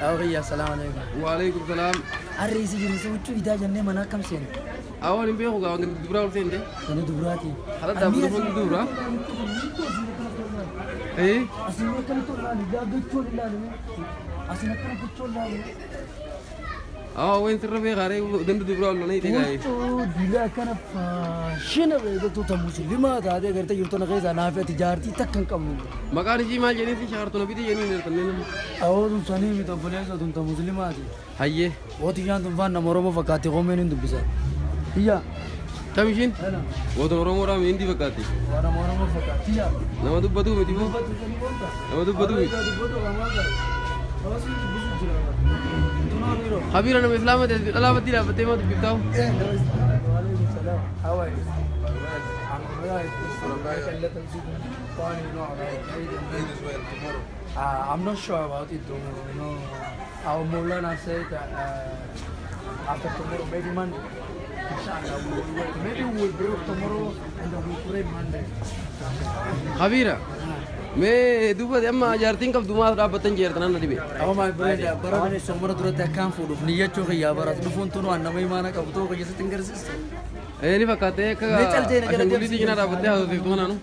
Awriya, assalamu alaikum. Wa alaikum salam. Arri isi jiru huccuu bitaa jennee mana akkam seene? Awwan hin beeku gaa wanti dubraa ol seente. Wanti duburaati. Haala dhaabbata fuulli dubraa. Eh? Asin akkamitti ol ilaalu? Gaa gochuu ol ilaalu. Asin akkana gochuu ol ilaalu. Awwan sirra beekaa ree ganda dubraa ol lolanii ta'e gaa'ee. Huccuu dila akkana faashina beektu ta musliimaa taatee gartee jirtu na keessaa naaf ati jaartii takka hin qabnu. Maqaan ishii maal jedhanii si shaartu na biti jedhanii hin ertannee nama. Awwaatun sanii miti obboleessa tun ta musliimaati. Hayyee. Wooti ishaan tun faan nama Oromoo fakkaatti qoomeen hin dubbisa. Iyya. Tam ishiin? Wootun Oromoodhaa hindi fakkaatti. Waa nama Oromoo fakkaatti. Iyya. Nama dubbatuu miti moo? Nama dubbatuu miti. Habiira nama Islaama ta'e dhalaa baddii dhaabbattee maa dubbiftaa? How are you? I'm alright. I'm not sure about it though. You know, our Maulana said that after tomorrow, maybe Monday. Inshallah, we will wait. Maybe we will break tomorrow and then we pray Monday. Habiira. Mee duuba amma jaartiin qabdu maaf dhaabbattan jeertan anna dhibe. Amma my friend, bara bane soomana duratti akkaan fuudhuuf niyyachuu kiyyaa bara dhufuun tunu waan nama imaana qabu ta'uu kiyya sitti hin garsiistu. Ee ni fakkaatee akka Mee caltee na jala ashanguliitii cinaa dhaabbattee haasofsiiftu kanaanu.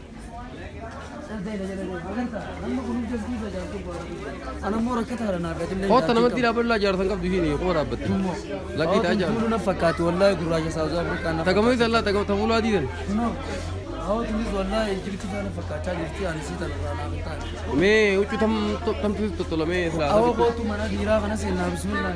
Anammoo rakkataadha naaf atillee. Hoota namatti dhaabbatu jaarsan qabdu ishiin qofa dhaabbatti. Lakkii taa jaartu. Tuuluu na fakkaatti wallaahi gurraacha Saawuz Afrikaa na Tagamuu isa laa tagamuu adii tan. Hawwatunis wallaahi jirti sana fakkaachaa jirti ani sii tana irraa naaf hin taane. Mee huccuu tam tamtu tottolamee silaa. Awwa kootu mana dhiiraa kana seenaa bismillah.